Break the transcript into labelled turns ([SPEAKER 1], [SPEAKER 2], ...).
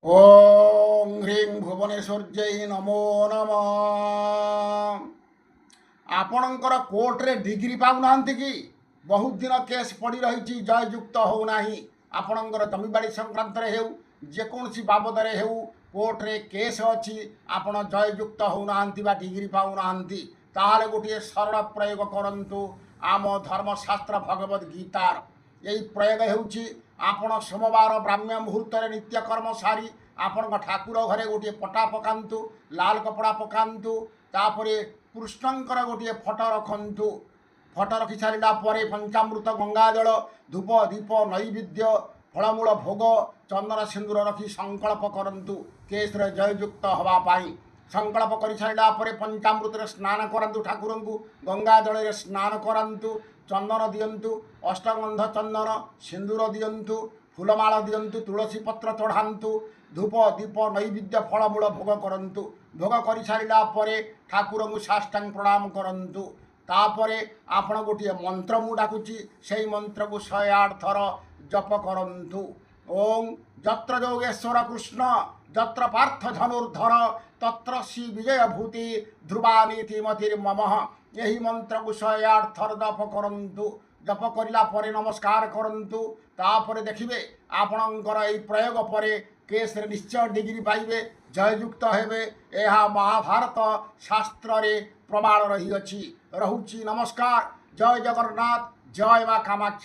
[SPEAKER 1] ଓଁ ହ୍ରୀଂ ଭୁବନେଶ୍ୱର୍ଯ୍ୟୈ ନମୋ ନମଃ। ଆପଣଙ୍କର କୋର୍ଟରେ ଡିଗ୍ରୀ ପାଉନାହାନ୍ତି କି? ବହୁତ ଦିନ କେସ୍ ପଡ଼ି ରହିଛି, ଜୟଯୁକ୍ତ ହେଉନାହିଁ। ଆପଣଙ୍କର ଜମିବାଡ଼ି ସଂକ୍ରାନ୍ତରେ ହେଉ, ଯେକୌଣସି ବାବଦରେ ହେଉ, କୋର୍ଟରେ କେସ୍ ଅଛି, ଆପଣ ଜୟଯୁକ୍ତ ହେଉନାହାନ୍ତି ବା ଡିଗ୍ରୀ ପାଉନାହାନ୍ତି, ତାହେଲେ ଗୋଟିଏ ସରଳ ପ୍ରୟୋଗ କରନ୍ତୁ ଆମ ଧର୍ମଶାସ୍ତ୍ର ଭଗବତ ଗୀତାର। ଏଇ ପ୍ରୟୋଗ ହେଉଛି, ଆପଣ ସୋମବାର ବ୍ରାହ୍ମ୍ୟ ମୁହୂର୍ତ୍ତରେ ନିତ୍ୟକର୍ମ ସାରି ଆପଣଙ୍କ ଠାକୁର ଘରେ ଗୋଟିଏ ପଟା ପକାନ୍ତୁ, ଲାଲ କପଡ଼ା ପକାନ୍ତୁ। ତାପରେ କୃଷ୍ଣଙ୍କର ଗୋଟିଏ ଫଟୋ ରଖନ୍ତୁ। ଫଟୋ ରଖି ସାରିଲା ପରେ ପଞ୍ଚାମୃତ, ଗଙ୍ଗାଜଳ, ଧୂପ, ଦୀପ, ନୈବେଦ୍ୟ, ଫଳମୂଳ ଭୋଗ, ଚନ୍ଦନ ସିନ୍ଦୁର ରଖି ସଂକଳ୍ପ କରନ୍ତୁ କେସରେ ଜୟଯୁକ୍ତ ହେବା ପାଇଁ। ସଂକଳ୍ପ କରିସାରିଲା ପରେ ପଞ୍ଚାମୃତରେ ସ୍ନାନ କରନ୍ତୁ, ଠାକୁରଙ୍କୁ ଗଙ୍ଗା ଜଳରେ ସ୍ନାନ କରାନ୍ତୁ, ଚନ୍ଦନ ଦିଅନ୍ତୁ, ଅଷ୍ଟଗନ୍ଧ ଚନ୍ଦନ ସିନ୍ଦୁର ଦିଅନ୍ତୁ, ଫୁଲମାଳ ଦିଅନ୍ତୁ, ତୁଳସୀ ପତ୍ର ଚଢ଼ାନ୍ତୁ, ଧୂପ, ଦୀପ, ନୈବେଦ୍ୟ, ଫଳମୂଳ ଭୋଗ କରନ୍ତୁ। ଭୋଗ କରିସାରିଲା ପରେ ଠାକୁରଙ୍କୁ ସାଷ୍ଟାଙ୍ଗ ପ୍ରଣାମ କରନ୍ତୁ। ତାପରେ ଆପଣ ଗୋଟିଏ ମନ୍ତ୍ର ମୁଁ ଡାକୁଛି, ସେଇ ମନ୍ତ୍ରକୁ 108 ଥର ଜପ କରନ୍ତୁ। ଓಂ ଯତ୍ର ଯୋଗେଶ୍ୱର କୃଷ୍ଣ ଯତ୍ର ପାର୍ଥ ଧନୁର୍ଧର ତତ୍ର ଶ୍ରୀ ବିଜୟ ଭୂତି ଧ୍ରୁବାନୀତି ମତିର୍ମମ। ଏହି ମନ୍ତ୍ରକୁ 108 ଥର ଜପ କରନ୍ତୁ। ଜପ କରିଲା ପରେ ନମସ୍କାର କରନ୍ତୁ। ତାପରେ ଦେଖିବେ, ଆପଣଙ୍କର ଏଇ ପ୍ରୟୋଗ ପରେ କେସ୍ରେ ନିଶ୍ଚୟ ଡିଗ୍ରୀ ପାଇବେ, ଜୟଯୁକ୍ତ ହେବେ। ଏହା ମହାଭାରତ ଶାସ୍ତ୍ରରେ ପ୍ରମାଣ ରହିଅଛି। ରହୁଛି, ନମସ୍କାର। ଜୟ ଜଗନ୍ନାଥ, ଜୟ ମା କାମାକ୍ଷା।